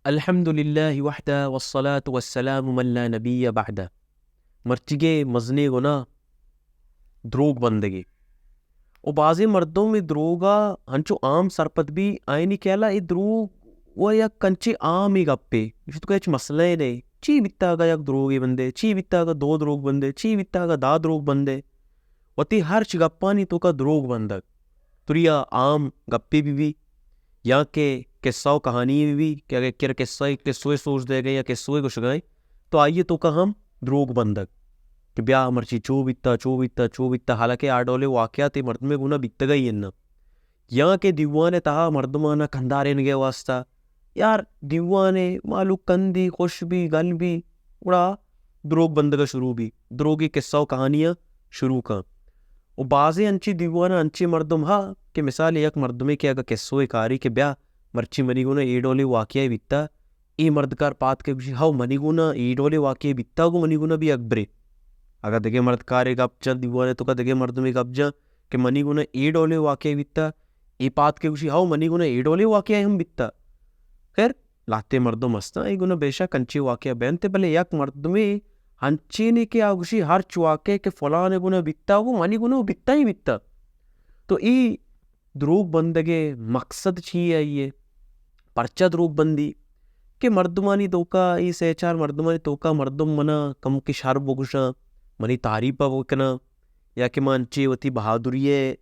الحمد للہ وحدہ والصلاة والسلام من لا نبی بعدہ۔ مرچیگیں مزنیں گناہ دروگ بندگی۔ و بازیں مردم اے دروگا ہنچو عام سرپد بی، آئینی خیالا اے دروگ و یک انچیں عامیں گپے، ایشی توکا ہچ مسئلہ ئے نئے۔ چی بیتا اگا یک دروگے بندے، چی بیتا اگا دو دروگ بندے، چی بیتا اگا دہ دروگ بندے۔ وتی ہرچ گپانی توکا دروگ بندگ۔ تریا عام گپے بہ بی، یا کہ قصہ و کہانی بہ بی، کہ اگہ کرا قصہ، قصوے سوج دئیگئے یا قصوے گوشگائے، تو آئی توکا ہم دروگ بندگ کہ بیا مرچی چو بیتا، چو بیتا، چو بیتا، حالانکہ آ ڈولے واقعات اے مردمے گونا بیتگئی انت۔ یا کہ دیوان تہا مردمانا کندارینگے واسطہ، یار دیوانے مہلوک کندی، خوش بی، گل بی، گڑا دروگ بندگا شروع بی، دروگی قصہ و کہانیاں شروع کن۔ و بازیں انچیں دیوان ء انچیں مردم ہا کہ مثال یک مردمے کہ اگہ قصوے کاری کہ بیا مرچی منی گونا اے ڈولیں واقعہ بیتا، اے مردکار پاد کہ گوشی، ہو منی گونا اے ڈولیں واقعہ بیتا، گو منی گونا بھی اکبرے۔ اگہ دگہ مردکارے گپ جن، دیوانے توکا دگہ مردمے گپ جن کہ منی گونا اے ڈولیں واقعہ بیتا، اے پاد کہ گوشی، ہو منی گونا اے ڈولیں واقعہ ہم بیتا۔ خیر، لہتے مردم ہستاں، اے گونا بے شک انچیں واقعہ بینت، بلے یک مردمے انچینے کہ آ گوشی ہرچ واقعہ کہ فلانے گونا بیتا، گو منی گونا بیتا ہی بیتا۔ تو اے دروگ بندگے مقصد چی ئے آئی ئے؟ پرچا دروگ بندی؟ کہ مردمانی توکا، اے سے چار مردمانی توکا مردم منا کمکے شر بگوشاں، منی تعریف بکناں، یا کہ من انچیں وتی بہادری ء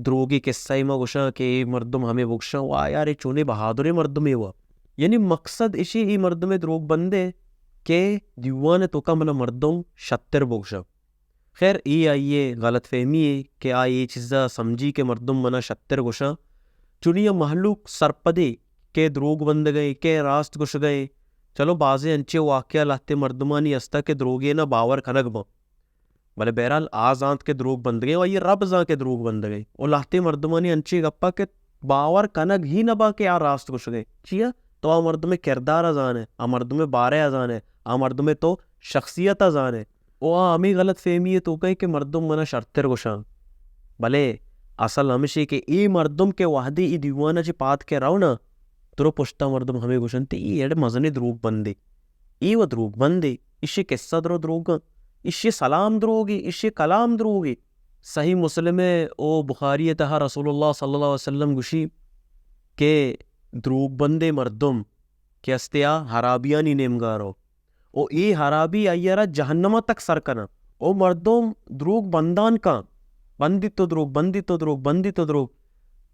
دروگی قصہ ء ما گوشاں کہ اے مردم ہمے بگوشاں، واہ یار، اے چونیں بہادریں مردمے وا۔ یعنی مقصد اشی اے مردم ء دروگ بندے کہ دیوان ء توکا منا مردم شتر بگوشاں۔ خیر، اے آئی ء غلط فہمی ء کہ آ اے چیزا سمجھی کہ مردم منا شتر گوشاں۔ چنیا مہلوک سرپدے کہ دروگ بندگئے، کہ راست گوشگئے۔ چلو، بازیں انچیں واقعہ لہتے مردمانی ہستا کہ دروگینا باور کنگ باں۔ بلے بہرحال آ زانت کہ دروگ بندگے و آئی رب زانت کہ دروگ بندگے۔ و لہتے مردمانی انچیں گپا کہ باور کنگ ہی نبا کہ آ راست گوشگے۔ چیا؟ تو آ مردمے کردارا زانے، آ مردمے بارہا زانے، آ مردمے تو شخصیتا زانے۔ و آ ہمے غلط فہمی توکا کہ مردم منا شرتر گوشاں۔ بلے اصل ہمشی کہ اے مردم کہ وہدے اے دیوانا چہ پاد کہ رونا، درو پشتا مردم ہمے گوشنت، اے اڑے مزنیں دروگ بندے۔ اے و دروگ بندے، اشی قصہ درو دروگاں، اشی سلام دروگے، اشی کلام دروگے۔ صحیح مسلم ء او بخاری ء تہا رسول اللہ صلی اللہ علیہ وسلم گوشی کہ دروگ بندے مردم کہ استے آ حرابیانی نیمگا رو، او اے حرابی آئی ء را جہنم ء تک سر کناں۔ او مردم دروگ بندان کاں، بندی تو دروگ، بندی تو دروگ، بندی تو دروگ۔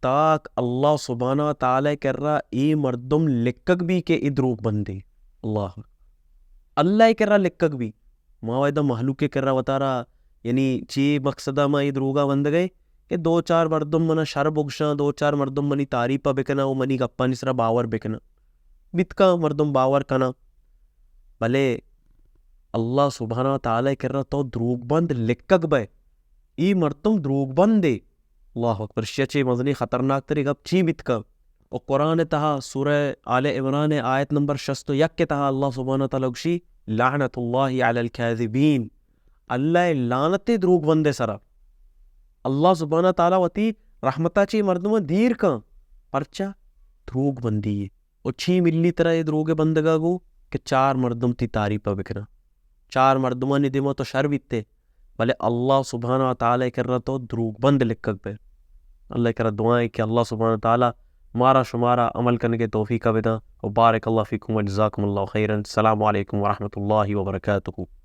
تاک اللہ سبحانہ و تعالی کرا اے مردم لکگ بی کہ اے دروگ بندے۔ اللہ اکبر۔ اللہ کرا لکگ بی۔ ما و ادا مہلوک کرا وتارا، یعنی چی مقصدا ما اے دروگا بندگئے کہ دو چار مردم منا شر بگشاں، دو چار مردم منی تعریفا بکناں و منی گپانی سرا باور بکناں۔ بیتکاں مردم باور کناں۔ بلے اللہ سبحانہ و تعالی کرا تو دروگ بند لکگ بئے۔ اے مردم دروگ بندے۔ اللہ اکبر، اشیا چہ مزنیں خطرناک تریں گپ چی بیت کنت؟ و قرآن ء تہا سورہ آل عمران ء آیت نمبر شست و یک ء تہا اللہ سبحانہ و تعالی گوشی، لعنت اللہ علی الکاذبین، اللہ ء لعنت دروگ بندے سرا۔ اللہ سبحانہ و تعالی وتی رحمتا چہ مردماں دیر کن، پرچا؟ دروگ بندی ء۔ و چی ملی ترا اے دروگ بندگا گوں کہ چار مردم تی تعریفا بکناں، چار مردمانی دیما تو شر بیتے، بلے اللہ سبحانہ و تعالی کرا تو دروگ بند لکگ بئے۔ اللہ کرا دعائیں کہ اللہ سبحانہ و تعالی مارا شمارا عمل کنگے توفیقا بداں۔ و بارک اللہ فیکم و جزاکم اللہ خیرا۔ السلام علیکم ورحمۃ اللہ وبرکاتہ۔